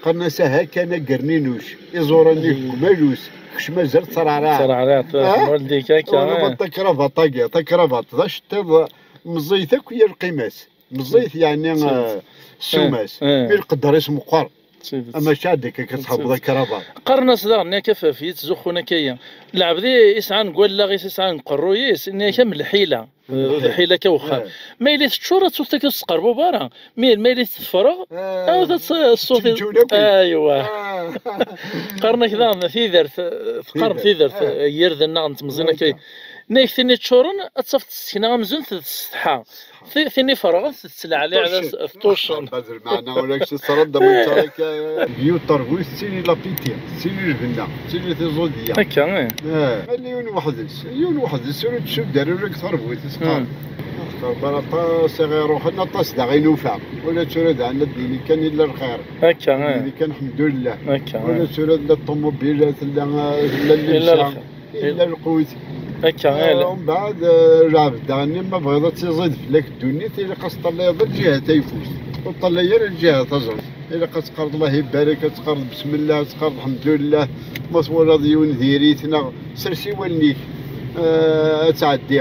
Qqaren-as aha kan a gerninuc. Iẓuran-ik, mm, deg umalus, kečč mazal tettreɛriɛeḍ. Tettreɛriɛeḍ, eh? Waldi-k akka, eh. Takrabaṭ-agi, takrabaṭ, d aceṭṭiḍ, meẓẓiyet akk yir lqima-s. Meẓẓiyet, yeɛni, eh, ssuma-s. Eh, eh. Mi lqedder-is meqqer. Tidet. Ama caɛdek akka tḥebḍ akrabaṭ. Qqaren-as daɣen akka ɣef yettzuxxun akka-yi. Lɛebd i, isɛan deg wallaɣ-is, isɛan deg uqerruy-is, nni-ak am lḥila. Am lḥila. Lḥila akka wexxam. Eh. Ma yella teččur, ad tut akka ur tettqerrub ara. Mi, ma yella tefreɣ, eh, awd ad tt-, ṣṣut. Ttmeččun akk. Aywa. Ah. Qqaren-ak daɣen tidert, teqqarem tidert, eh, n yirden-nneɣ n temẓin akka. Akka. Nni-ak tin iččuren, ad tafeḍ tsekna amzun tessetḥa. Ti-, tin iferɣen tettleɛliɛ, teṭṭuccen. Teṭṭuccen. Bad lmeɛna, ur ak-teṣṣreḍ d win ttara-k, eh, yiwet terbut, tettili lapiti, tettili lbenna, tettili tiẓudya. Akka, eh. Eh, ma yella yiwen weḥd-s, yiwen weḥd-s, ur yettsuddar ula deg terbut, isqar. Hmm. Axaṭer bala aṭas i ɣ-iruḥen, aṭas daɣ i nufa. Ula d tura daɣen ad d-nini kan illa lxir. Akka, eh. Ad d-nini kan ḥemdullah. Akka, eh. Ula d tura tella ṭumubil, tella, eh, tella llebsa. Illa lxir. Illa lqut. Akka, eh, ala. Umbeɛd, eh, lɛebd-nni, ma tebɣiḍ ad tiẓid fell-ak ddunit, ilaq ad teṭṭalayeḍ lǧiha tayeffust. Ur teṭṭalay ara lǧiha taẓemt. Ilaq ad teqqareḍ Allah ibarek, ad teqqareḍ besmellah, ad teqqareḍ lḥemdullah. Ma twalaḍ yiwen diri-t, neɣ sers i wallen-ik, eh, ad tɛeddi.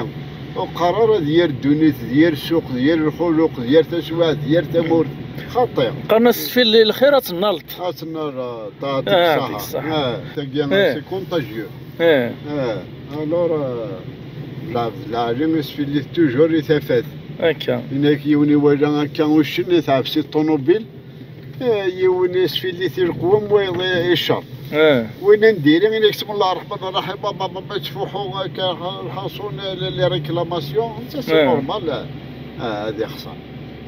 Ur qqar ara d yir ddunit, d yir ssuq, d yir lxuluq, d yir taswiɛt, d yir tamurt. Xaṭi. Qqaren-as sfilli lxir ad tennaleḍ. Ad tennaleḍ, eh, teɛṭiḍ ṣṣaḥa. Ah, tagi, eh, c'est contagieux. Eh. Eh, alors, eh, lɛebd lɛali isfillit toujours i tafat. Akka. Yenna-k yiwen iwala akka uccen, itɛef si ṭunubil, eh, yiwen isfillit i leqwem, wayeḍ i, i ccer. Eh. Win n diri, yenna-k, بسم الله الرحمن الرحيم, ba, ba, ba, ba, yettfuḥu akka, lḥaṣun, les, les réclamations, netta c'est normal, eh, ad ixṣer.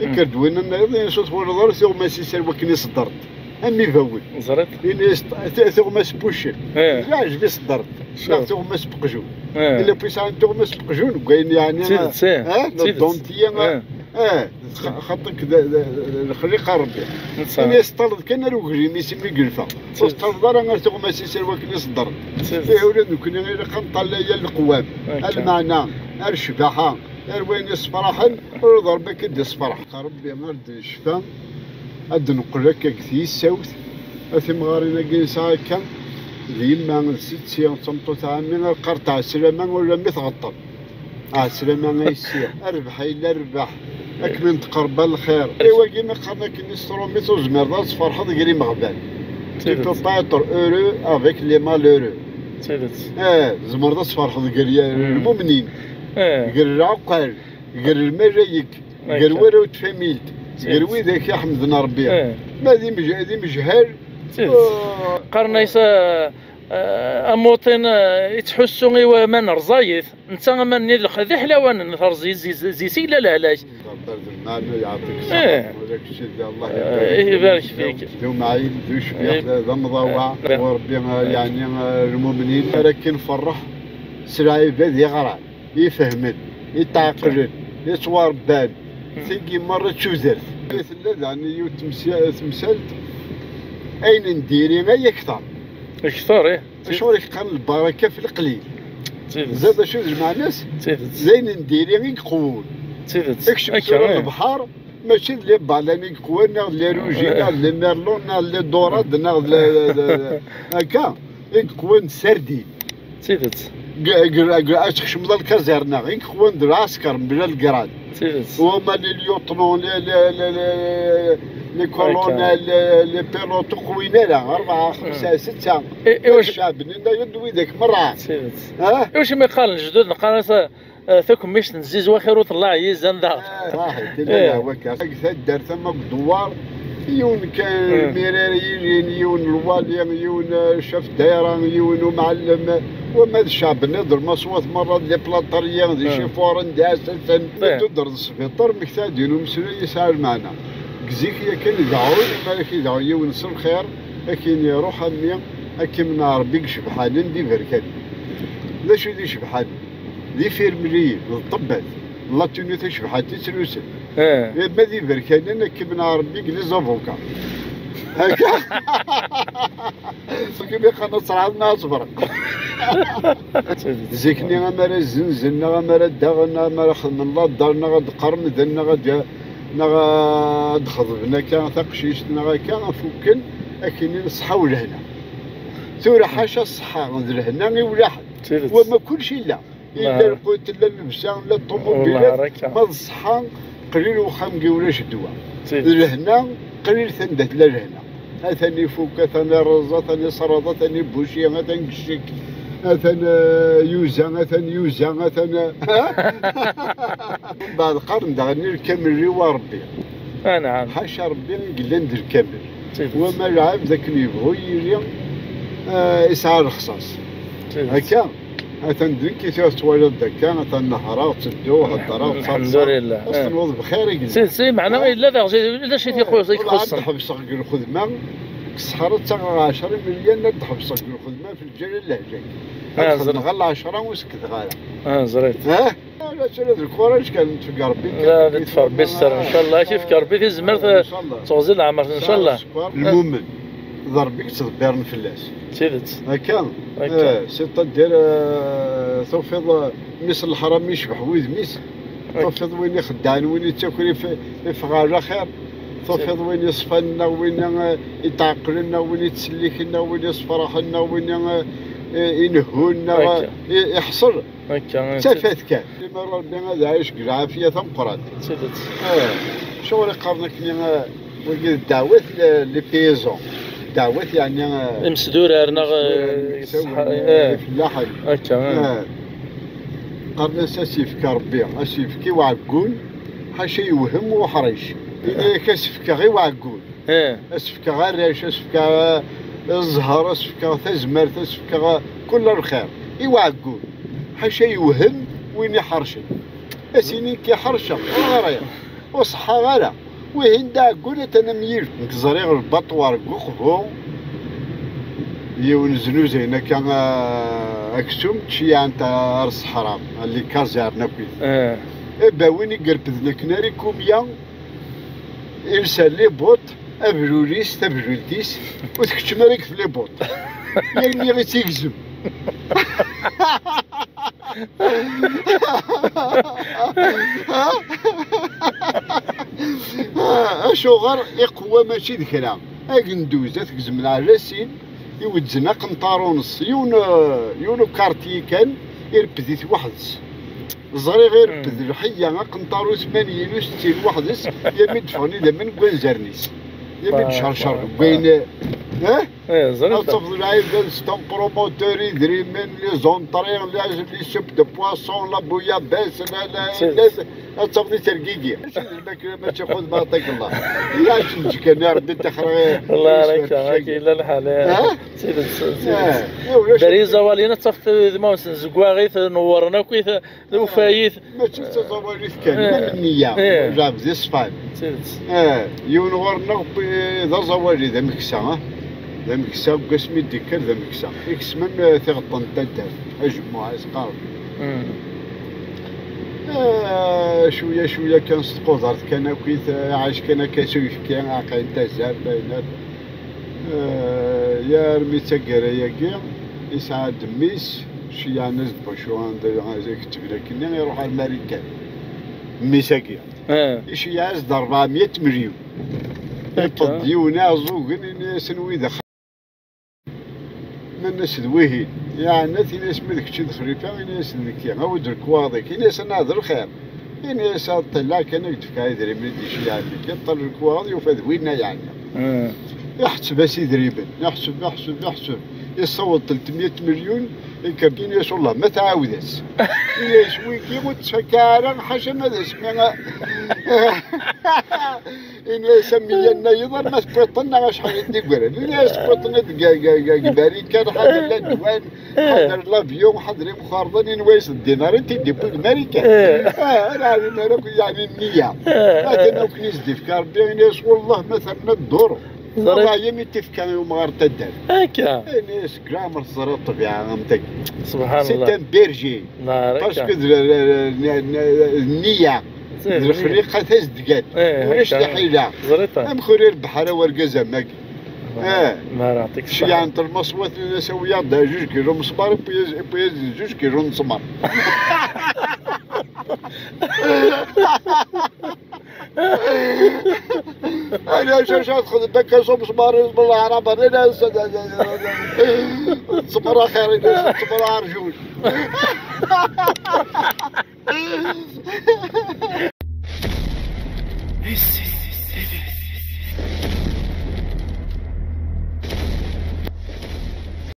Ikker-d win nniḍen, yenna-s ur twalaḍ ara tuɣmas-is ar wakken i ṣeddrent. Am ibawen. Ẓriɣ. Ini-as t-, t-, tuɣmas n wuccen. Eh. Yeɛjeb-as ṣṣdert. Neɣ tuɣmas n weqjun. Eh. Illa wi sɛan tuɣmas n weqjun, deg wayen yeɛni, d tidet, eh. Eh, d tidet. Dduntiya, eh. Eh, xa-, xaṭi-k d, d, d lexliqa n Rebbi. Netta. Ini-as teṭṭaleḍ kan ar uglim-is imi yelfa. Ur teṭṭaleḍ ara ar tuɣmas-is ar wakken i ṣeddren. D tidet. Eh, ula d nekkni ilaq ad neṭṭalay ar leqwam, ar lmeɛna, ar ccbaḥa, ar wayen yessefraḥen, ur d Rebbi akka i d-yessefraḥ. Rebbi ar d-necfa, ad d-neqqel akka deg tissawt, a timɣarin-agi nesɛa akka, d yemma, d setti, d tameṭṭut ɛemmi, ad qqarent ɛeslama ula mi tɣeṭṭem. Ɛeslama a yessi, a rrbeḥ a yella rrbeḥ, ad kem-nqerreb a lxir. I wagi mi qqaren akken s trumit ur tezmireḍ ad tferḥeḍ gar imeɣban. Tu peux pas être heureux avec les malheureux. D tidet. Eh, tzemreḍ ad tferḥeḍ gar ya-, lmumnin, gar lɛuqqal, gar lmalayek, gar warraw n tfamilt, gar widak iḥemden Rebbi. Eh. Ma d imej-, d imejhal, d tidet. Oh. Qqaren-as, eh, eh, amuṭin, eh, yettḥussu i waman rẓayit, netta aman-nni d lex-, d iḥlawanen, terẓi-, zi-, zi-, zi-, zi-, yella lehlak. Rebbi d lmeɛna, yeɛṭik ṣṣeḥḥa. Eh. Ula d kečč, Allah ibarek fik. D umɛin, d ucbiḥ, d amḍawaɛ. Eh. Rebbi, eh, yeɛni, eh, lmumnin, ara k-nferreḥ s lɛibad yeɣran. Ifehmen, itɛeqlen, ittwarebban, tigi merra d tudert. Tella daɣen yiwet temsya-, temsalt, ayen n diri ay akter. Akter, ih. Acuɣer i k-qqaren lbaraka f leqlil? D tidet. Teẓriḍ acu d lmeɛna-s? D tidet. D ayen n diri i iqewwen. D tidet. Kcem tura lebḥer, mačči d les baleines i yeqwan, neɣ d les rouges, neɣ d les merlons, neɣ d les dorades, neɣ d les, d, d, akka, i yeqwan d sardines. D tidet. G-, g-, g-, ad txecmeḍ lkazerna, i yeqwan d lɛesker mebla lgrad. D tidet. Wama les lieutenants, les, les, les, les, les colonels, les, les pilotes, ur qwin ara, rebɛa, xemsa, setta. I, i wac-, ccɛeb-nni, d widak merra. D tidet. Ha? I wacu mi qqaren lejdud, qqaren-as, Ah, takemmict n tzizwa xir uṭellaɛ yizan daɣ. Ah, saḥit, illa Eh. Lehwa-k. Deg taddart ama deg Dewwar, yiwen kan Eh. lmirari yilin, yiwen lwali, yiwen, eh, caf dayra, yiwen umɛellem, wama d ccɛeb nniḍen, lmaswat merra, d les plâtriers, d Eh. ichifuren, d iɛessasen. Eh. Ma d-udreḍ sbiṭar, mekta-d-in umeslay yesɛa lmeɛna. Deg zik yakan, idaɛɛu, ma ara k-idaɛu yiwen s lxir, akin iruḥ a mmi, akim n Ṛebbi i icebḥanen d iberkanen. D acu i d icebḥanen? D ifirmliyen, d ṭṭebbat, d latinit icebḥan tittrusen. Eh. Ma d iberkanen, akim n Ṛebbi i les avocats. Akka. Akim iqqan ad tṛeɛden, ad tebreq. Zik-nni, amar ad zzenzen, neɣ amar ad daɣen, neɣ amar ad xedmen laddar, neɣ ad qermden, neɣ ad, neɣ ad xeḍben akka taqcict, neɣ akka, fukken, akin ṣṣeḥḥa u lehna. Tura ḥaca ṣṣeḥḥa d lehna i wlaḥen. D tidet. Wama kullec illa. Illa lqut, illa llebsa, illa ṭumubilat, ma d ṣṣeḥḥa, qlil uxxam deg ulac ddwa. D lehna, qlil anda tella lehna. Atan ifuk, atan irreẓ, atan isreḍ, atan ibuci, atan gecik, atan, eh, yuza, atan yuza, atan, eh, mbeɛd qqaren daɣen lkamel iwa Ṛebbi. Anɛam. Ḥaca Ṛebbi i yellan d lkamel. Wama lɛebd akken yebɣu yili, eh, isɛa lexṣaṣ. Akka. Atan d nekk i tura tettwaliḍ d akka, atan nehreɣ, ttedduɣ, heddreɣ, ttaḍsaɣ. Lḥemdulillah. Ad tenweḍ bxir i yella. Si, si, meɛna yella d aɣ-, d acu i t-ixuṣ-, i Ur ixuṣṣen? Ad ḥebseɣ deg lxedma, deg ṣṣeḥra ttaɣeɣ ɛecra imelyan, ad ḥebseɣ deg lxedma f lǧal n lehjak. Ad xedmeɣ ɣer lɛecra ur sekkdeɣ ara. Ah, ẓriɣ. Ah, la tura d lkuraǧ kan, tefk Ṛebbi kan. La, ad tefk Ṛebbi sser, ncallah, ad k-ifk Ṛebbi tizmert, ncallah. Teɣzi leɛmer, ncallah. Lmumen. D Ṛebbi i yettḍebbiren fell-as. D tidet. Akka? Akka. Eh, c'est-à-dire, eh, tufiḍ, eh, mmi-s n leḥram yecbeḥ wudem-is. Akka. Tufiḍ win ixeddɛen, win yettaker if-, iffeɣ ɣer laxir. Tufiḍ win yeṣfan, neɣ win, eh, yetɛeqqlen, neɣ win yettselliken, neɣ win yessefraḥen, neɣ win, eh, eh, inehhun, neɣ, akka, eh, i-, iḥṣel. Akka, d tafat kan. Lemmer Ṛebbi ad iɛic deg lɛafya tameqqrant. D tidet. Eh, acuɣer i qqaren akken, eh, wagi d ddeɛwat, eh, les paysans. Ddeɛwat, yeɛni, eh, imesdurar neɣ, imesdurar, eh, imeksawen, eh, eh, ifellaḥen. Akka, eh. Eh. Qqaren-as asefk a Ṛebbi, asefk i uɛeggun, ḥaca yewhem uḥric. Ini-ak asefk i uɛeggun. Eh. Asefk-a arrac, asefk-a zzher, asefk-a tazmert, asefk-a kul lxir i uɛeggun. Ḥaca yewhem win iḥercen. Ad s-inin nekk ḥerceɣ, ur ɣriɣ, ur ṣeḥḥaɣ ara. Wihin d aɛeggun, atan am yir. Nekk ẓriɣ lbaṭwar deg uqbu, yiwen znuzayen akka, ah, aksum, ttceyyiɛen-t ar ṣṣeḥra, les casernes akkit. Eh. Eh ben, win i irepden akken ar ikumya, ilsa les bottes, abrul-is, tabrult-is, ur tkeččem ara deg les bottes. Yal mi i tt-igzem. Acuɣer iqewwa mačči d kra. Agenduz, ad t-gezmen ɛlasin, iwedzen aqenṭaru-nnes, yiwen, yiwen ukarti kan, irebbed-it weḥd-s. Ẓriɣ irebbed lḥeyya, aqenṭaru tmanyin u settin weḥd-s, yami d-ffɣen idammen deg wanzaren-is. Yami d-cercer deg wayen, eh? Eh, ẓriɣ. Ad tafeḍ lɛibad, c'est un promoteur, idrimen, les entrées, les, les soupes de poisson, la bouillabaisse, la, la, la, ad tafeḍ itergigi. Mačči d lmakla, mačči xudma, ɛṭak Allah. Illa acu n ǧkan, ya Ṛebbi, ṭixer. Allah, akka, akka yella lḥal, eh. Ha? D tidet, d tidet. Eh, eh, ulac. Dari iẓawaliyen ad tafeḍ d ma ur sen-zeggaɣit, newwren akk-it. D ufayit. Mačči d taẓawalit kan, eh, ma d nniya, eh, lɛebd iṣfan. D tidet. Eh, yiwen ɣur-neɣ, eh, d aẓawali, d ameksa, ah. D ameksa, deg wasmi d-ikker d ameksa. Ikesmen, eh, tiɣeṭṭen n taddart, ajemmuɛ, i s-qqaren. Mm. Eh, cwiya, cwiya kan s tqudert kan akkit, eh, iɛac kan akka s uyefki, aɛqay n tazart, ayen. Eh, ya armi d taggara-agi, yesɛa-d mmi-s, ceyyɛen-as-d bacu anda i ketben akkenni, iruḥ ar Marikan. Mmi-s-agi. Eh. Iceyyeɛ-as-d ṛebɛemya milyun. Akka. Iṭṭeḍ-d yiwen iɛeẓẓugen, ini-asen wid axxam. Nnan-as d wihin. Yeɛna-t, ini-as ma d kečč i d xlifa, ini-as d nekki. Awi-d lekwaɣeḍ-ik. Ini-as anɛam d lxir. Ini-as ad ṭṭalaɣ kan ad k-d-fkeɣ idrimen i d-iceyyeɛ-d. Iṭṭal lekwaɣeḍ, yufa d winna yeɛni. Hmm. Iḥesseb-as idrimen. Iḥesseb, iḥesseb, iḥesseb. Yessaweḍ telt mya melyun, ikabin-as, wallah ma tɛawed-as. Ini-as wigi ur ttfakka ara, ḥaca ma d asmi. Ini-as a meyya nnayeḍ, arma tewwiḍ-ten neɣ acḥal i d-igran? Ini-as tewwiḍ-ten deg, deg, deg, deg Marikan, ḥader ladwan, ḥader l'avion, ḥader imxerḍen, ini-as d dinar i t-id-iwwi deg Marikan. Ah, ara ɛlin ara akk, yeɛni nniya. Atan akk-nni s-d-ifka Rebbi, ini-as wallah ma terna dduṛ. Ẓriɣ. Wallahi mi t-ifka i umɣar n taddart. Akka. Ini-as gramer teẓriḍ ṭṭbiɛa am tagi. Subḥan Allah. C'est un berger. Parce que d, d, d, d, d nniya. D lexliqa tazedgat. Ulac tiḥila. Ẓriɣ. Amek ur irebbeḥ ara wergaz am wagi? Ah. Ceyɛent lmaṣwat, nnan-as awi-yaɣ-d juj kilu mesmar, iwwi-yas, iwwi-yas juj kilu n ttmer. Ala caca txedem akka s umesmar, isem n leɛrab, ala ttmer axir, ttmer arjun.